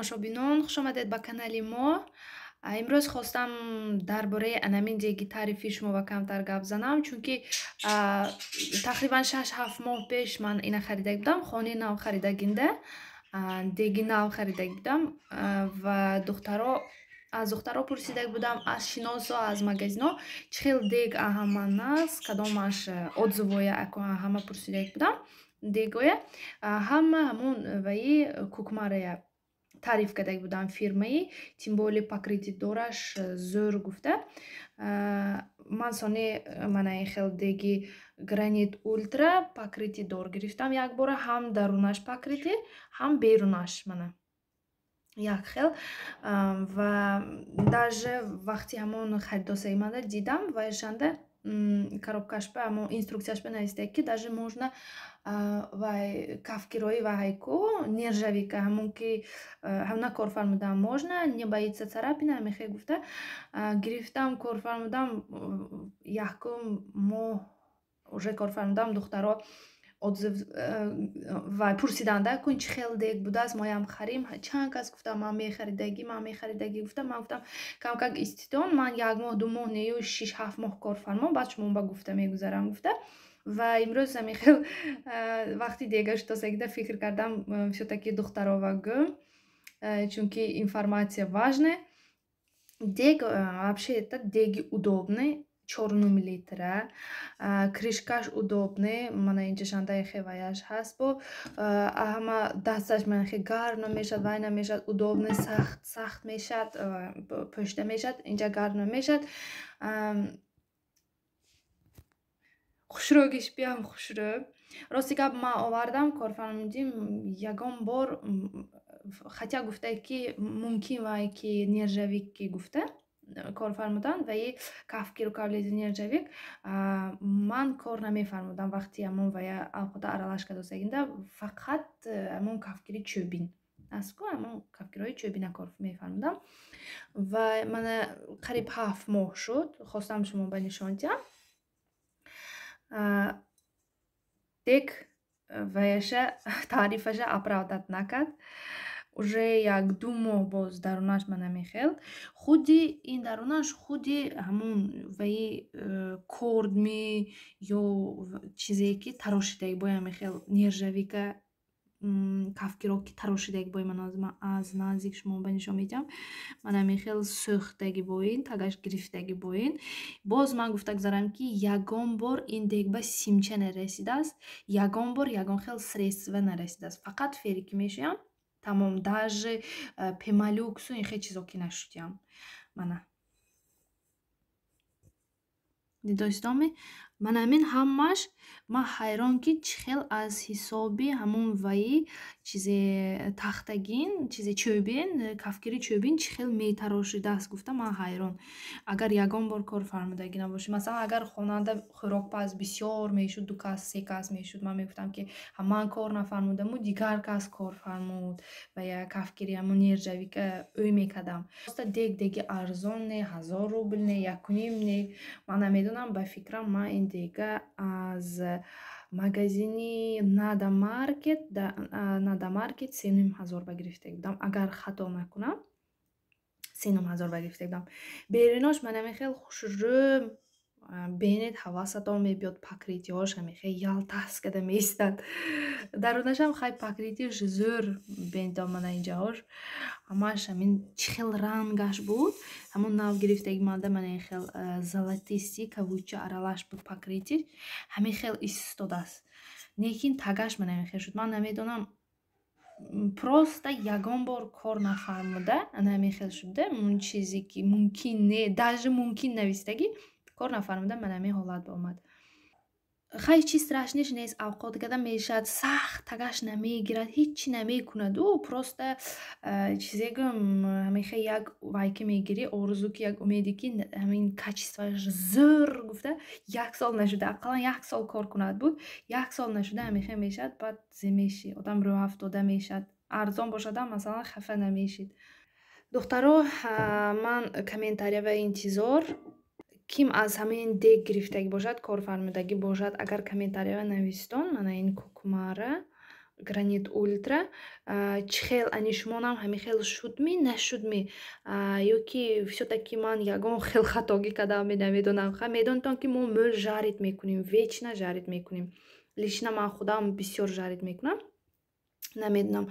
Тамошобинон, хушомадед ба канали мо. Имрӯз хостам дар бораи анамин деги таърифи шумо ба камтар гап занам, чунки тақрибан 6-7 моҳ пеш ман ина харида будам, хонаи нав харидагинда деги нав харида будам ва духтаро, аз духтаро пурсида будам, аз шиносо, аз магазино, чӣ хел дег аҳаман аст, кадомаш отзывоя ҳама пурсида будам. Дегоя ҳама ҳамон ваи Кукмарая таъриф карда будам, фирмаи, тем более покрытие дораш зӯр гуфта. Ман сони мана ин хел деги Гранит Ультра покрытие дор гирифтам якбора, ҳам дарунаш покрытие, ҳам берунаш, мана як хел. Ва даже вақти ҳамон харидосаи манда дидам, вайшанда коробкашба, ҳамон инструкцияшба нависта, ки даже можно вай кафкирои вайку нержавейка, ҳамон ки ҳамна кор фармудам, можно, не боится царапина, мехе гуфта гирифтам, кор фармудам. Якум моҳ уже кор фармудам, духтаро отзыв вай пурсиданда кун, чӣ хел дег будааст, моям харим. Чанд кас гуфтам, ман мехаридагӣ, ман мехаридагӣ гуфтам. Ман гуфтам, камкак иститон, ман як моҳ, 2 моҳ нею, 6-7 моҳ кор фармом, баъд шумо ба гуфта мегузарам гуфта. Ва имрӯз ҳамин хел вақти дега шутосагида фикр кардам, всё-таки духтарова гӯм, чунки информация важная. Дег вообще это деги удобный, 4,5 литра, крышкаш удобный, мана инҷа шандаи хеваяш ҳаст, бо ҳама дасташ мана хе гарм намешад, вай намешад, удобный, сахт сахт мешад, пӯшида мешад, инҷа гарм намешад. Хушрӯгиш биям хушрӯ. Рости гап, ман овардам, корфармудим, ягон бор, хотя гуфта, ки мумкин вай ки нержавейка ки гуфта кор фармуданд, ваи кафкиру кавлези нержавейка ман кор намефармудам. Вақти ҳамон вая авқота аралаш кардосагинда, фақат ҳамон кафкири чӯбин астку, ҳамон кафкирои чӯбина кор мефармудам. Ва мана қариб 7 моҳ шуд, хостам шумо ба нишон диҳам. Дег ваяша таърифаша оправдать накард. Уже як 2 моҳ боз дарунаш мана мехел, худи ин дарунаш, худи ҳамон ваи кордми ё чизе ки тарошидаги боя, мехел нержавейка кафкиро ки тарошидаги бой. Ман аз наздик шумо ба нишон медиҳам, мана мехел сӯхтаги боин, тагаш гирифтаги боин. Боз ман гуфта гузарам, ки ягон бор ин дег ба симча нарасидааст, ягон бор ягон хел средства нарасидааст, фақат ферики мешӯям, тамом. Даже пемолюксу ин хел чизо ки нашудиям. Мана дидоистоми, мана ҳамин ҳамаш. Ман ҳайрон, ки чӣ хел аз ҳисоби ҳамон ваи чизе тахтагин, чизе чӯбин, кафкири чӯбин чӣ хел метарошидааст гуфта ман ҳайрон. Агар ягон бор кор фармудагӣ набошӣ, масалан, агар хонанда хӯрокпаз бисёр мешуд, ду кас, се кас мешуд, ман мегуфтам, ки ман кор нафармудаму дигар кас кор фармуд ва як кафкири ҳамон нержавейка ӯй мекардам. Дег деги арзон не, 1000 рубл не, якуним не, ман намедонам. Ба фикрам, ман ин дега аз магазини Надамаркет, Надамаркет 3500 ба гирифта будам, агар хато накунам, 3500 ба гирифта будам. Беринош мана мехел хушрӯ, бинед, ҳавасатон мебиёд, покрытиҳош ҳамехел ялтас када меистад. Дарунашам хай покрытиаш зӯр, бинедон, мана инҷаҳош ҳамааш ҳамин чӣ хел рангаш буд, ҳамон нав гирифтаги манда, мана ин хел золотистый кавуча аралаш буд покрытиш, ҳамин хел истодааст. Лекин тагаш мана ин хел шуд. Ман намедонам, просто ягон бор кор нафармуда ана ҳамин хел шуда. Он чизе ки мумкин не, даже мумкин навистагӣ кор нафармуда, мана ҳамин ҳолат ба омад. Хай, чи страшниш нест, авқот када мешад, сахт тагаш намегирад, ҳичи намекунад. Ӯ просто чизе гӯм, ҳамин хел як вайка мегирӣ, орзу ки, як умеде ки ҳамин качествоаш зӯр гуфта, як сол нашуда, ақаллан як сол кор кунад буд, як сол нашуда ҳамин хел мешавад, баъд зе мешӣ, одам рӯҳафтода мешавад. Арзон бошадам, масалан, хафа намешид. Духтаро, ман комментария ва интизор. Ким аз ҳамин дег гирифтагӣ бошад, кор фармудагӣ бошад, агар комментарияро навистон, мана ин Кукмара. Гранит Ультра. Чӣ хел ани шумонам ҳамин хел шудми, нашудми, ё ки всё-таки ман ягон хел хатогӣ кардам, намедонам. Ха, медонитон, ки мо мӯл жарить мекунем, вечно жарить мекунем. Лично ман худам бисёр жарить мекунам. Намедонам.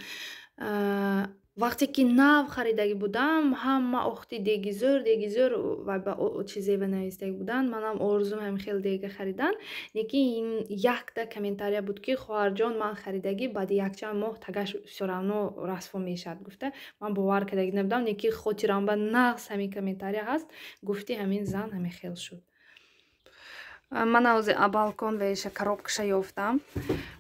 Вақте ки нав харидагӣ будам, ҳама охти деги зӯр, деги зӯр ва ба чизева навистагӣ буданд. Манам орзум ҳамин хел дега харидан. Лекин ин якта комментария буд, ки хоҳарҷон, ман харидагӣ, баъди якчанд моҳ тагаш всё равно расво мешавад гуфта. Ман бовар кардагӣ набудам, лекин хотирам ба нағз ҳамин комментария ҳаст. Гуфти ҳамин зан ҳамин хел шуд. Мана ҳозир балкон веша коробкаша ёфтам.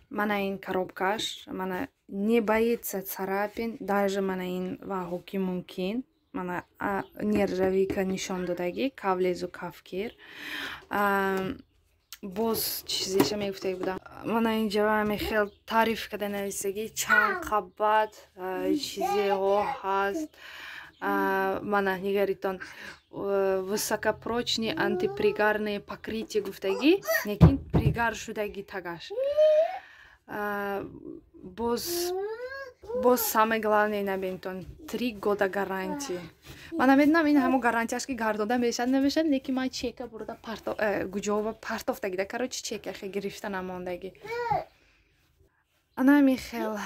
Мана ин коробкаш, мана не боится царапин, даже мана ин ваҳо ки мумкин. Мана нержавейка нишон додагӣ, кавлезу кафкир. Боз чизеша мегуфтагӣ будам. Мана инҷа ҳамин хел таъриф карда нависагӣ, чанд қабат чизеҳо ҳаст. Мана нигаритон, высокопрочный антипригарное покрытие гуфтагӣ, лекин пригар шудагӣ тагаш. Боз самое главное, набинтон, 3 года гарантия. Ман намедонам, ин ҳамо гарантияш ки гардонда мешавад, намешавад, лекин ман чека бурда гуҷова партофтагида, короче, чека хе гирифта намондагӣ. Ана ҳамин хел.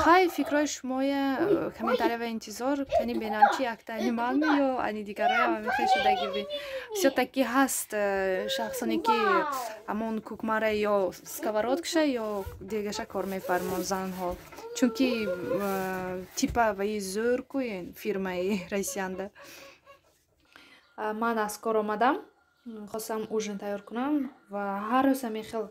Хай, фикрҳои шумоя комментария ва интизор. Кани бинам, чи якта ани манми ё ани дигароям ҳамин хел шудагӣ. Всё-таки ҳаст шахсоне, ки ҳамон кукмара ё сковородкаша, ё дегаша кор мефармон занҳо, чунки типа ваи зӯр ку фирмаи россиянда. Ман аз кор омадам, хостам ужин тайёр кунам ва ҳар рӯз ҳамин хел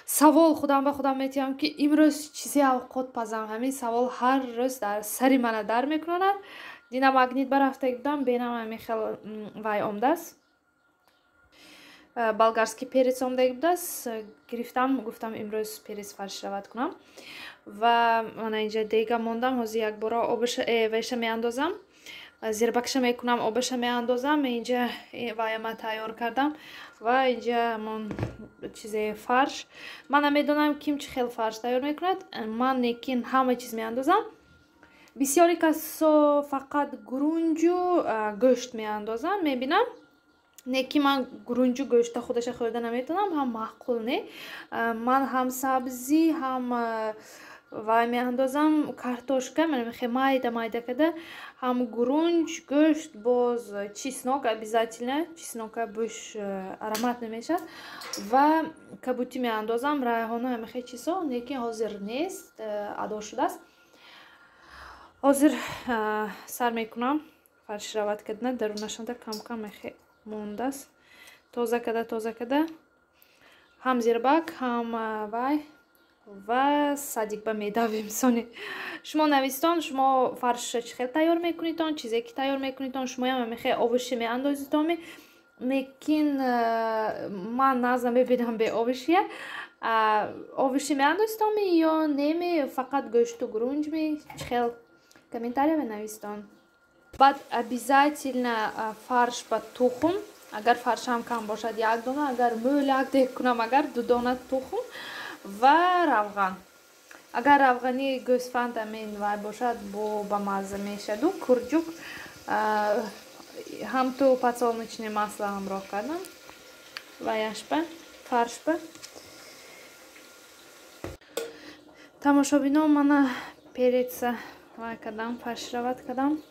савол худам ба худам метиҳам, ки имрӯз чизе авқот пазам. Ҳамин савол ҳар рӯз дар сари мана дар мекунад. Дина Магнит барафтагӣ будам, бенам ҳамин хел вай омадааст, болгарский перец омадагӣ будааст, гирифтам, гуфтам, имрӯз перец фаршировать кунам. Ва мана инҷа дега мондам, ҳозир якбора обаша вайша меандозам, зирбакша мекунам, обаша меандозам. Инҷа ваяма тайёр кардам ва инҷа ҳамон чизе фарш. Ман намедонам, ким чӣ хел фарш тайёр мекунад, ман лекин ҳама чиз меандозам. Бисёри касо фақат гурунҷу гӯшт меандозанд, мебинам, не ки ман гурунҷу гӯшта худаша хӯрда наметавонам, ҳам маъқул не. Ман ҳам сабзӣ, ҳам вай меандозам, картошка хе майда майда карда, ҳам гурунҷ, гӯшт, боз чеснок обязательно, чеснока бӯш аромат намешавад, ва кабутӣ меандозам, райҳону, ҳамихе чизҳо. Лекин ҳозир нест, адо шудааст. Ҳозир сар мекунам фаршировать кардан. Дарунашонда камкам мехе мондааст, тоза карда, тоза карда, ҳам зирбак, ҳам вай ва садик ба медавем. Сони шумо навистон, шумо фарша чӣ хел тайёр мекунитон, чизе ки тайёр мекунитон, шумоям ҳамихе овощи меандозитон? Лекин ман наза мебинам бе овощия. Овощи меандозитон ё неме, фақат гӯшту гурунҷми, чӣ хел, комментария менавистон. Баъд обязательно фарш ба тухм, агар фаршам кам бошад, як дона, агар мӯл як дег кунам, агар ду дона тухм ва равған. Агар равғани гӯсфанд амин вай бошад, бо бамазза мешаду. Курҷук ҳам ту подсолнечное масло ҳамроҳ кардам ваяшба, фаршба. Тамошобинон, мана переца вай кардам, фаршировать кардам,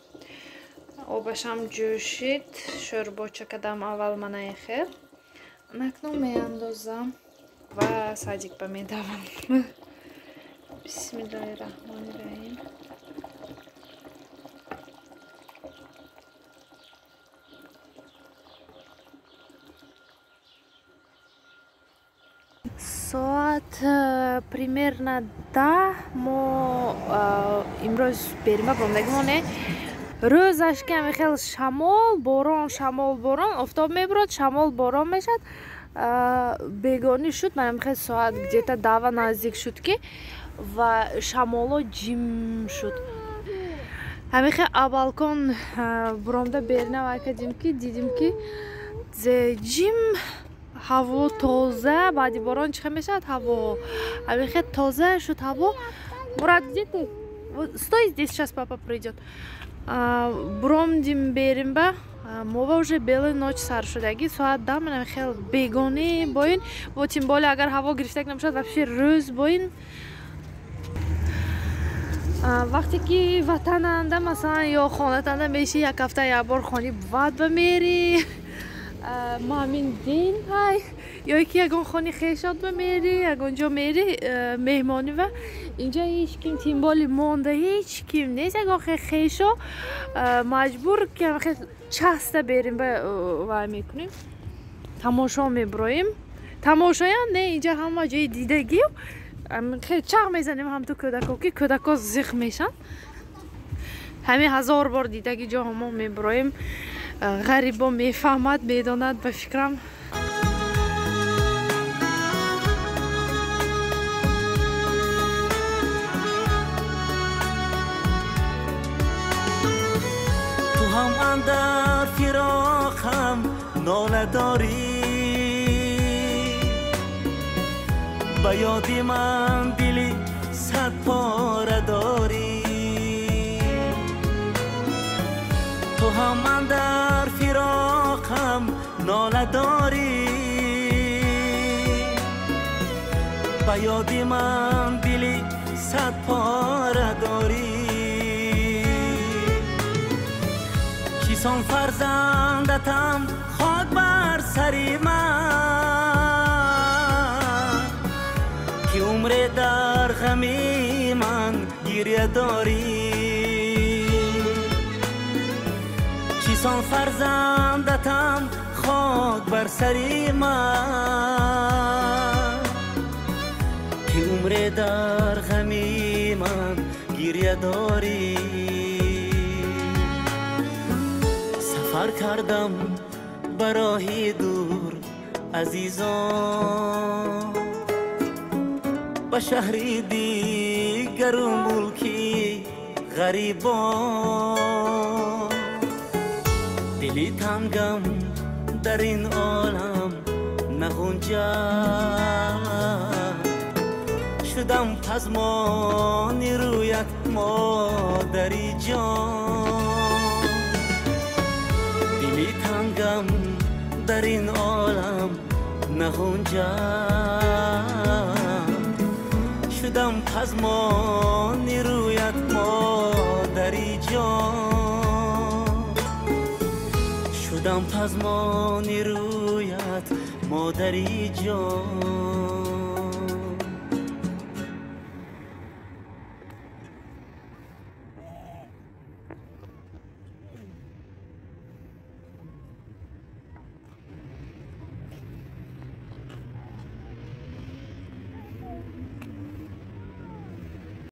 обашам ҷӯшид, шӯрбоча кардам аввал, манаи хел накнун меандозам ва садик ба медавам. Бисмиллаҳи раҳмони раҳим. Соат примерно 10. Мо имрӯз берима бомдагимоне. Рӯзаш ки ҳамин хел шамол, борон, шамол, борон, офтоб мебурад, шамол, борон мешавад. Бегонӣ шуд, манам хел соат где-то 10-ва наздик шуд, ки ва шамоло ҷим шуд. Ҳамин хел балкон буромда берина вай кардем, ки дидим, ки ҷим. Ҳаво тоза, баъди борон чӣ мешавад ҳаво? Ҳамин хел тоза шуд ҳаво. Мурад, где ты? Стой здесь, сейчас папа придет. Буромдим берим ба мова уже белый ночь сар шудаги, соат 10 мана хел бегонӣ боин. Во тем более агар ҳаво гирифтак набошад, вообще рӯз боин. Вақте ки ватананда, масалан, ё хонатанда меши, як ҳафта як бор хони бувад ба мери. Ма ҳамин дин ҳай, ё ки ягон хони хешот ба мери, ягон ҷо мери меҳмонӣ ва инҷа ҳеҷ ким тем более монда ҳеҷ ким нест, ягон хешо маҷбур ки часто берим ба вай мекунем, тамошо мебуроем. Тамошоям не, инҷа ҳама ҷои дидагӣ хеле чақ мезанем ҳамту кӯдако, ки кӯдако зиқ мешанд. Ҳамин ҳазор бор дидаги ҷоҳо мо мебуроем. Ғарибо мефаҳмад, медонад, ба фикрам. Ту ҳам андар фироқам нола дорӣ, ба ёди ман дили сад пора дорӣ. Ту ҳам андар фироқам нола дорӣ, ба ёди ман дили сад пора дорӣ. Чисон фарзандатам хок бар сари ман, ки умре дар ғами ман гиря дорӣ. Чисон фарзандатам хок бар сари ман, ки умре дар ғами ман гиря дорӣ. Сафар кардам ба роҳи дур, азизон, ба шаҳри дигару мулки ғарибон. Дили тангам дар ин олам нағунҷад, шудам пазмони рӯят модари ҷон. Дили тангам дар ин олам нағунҷад, шудам пазмони рӯят модари ҷон. Шудам пазмони рӯят модари ҷон.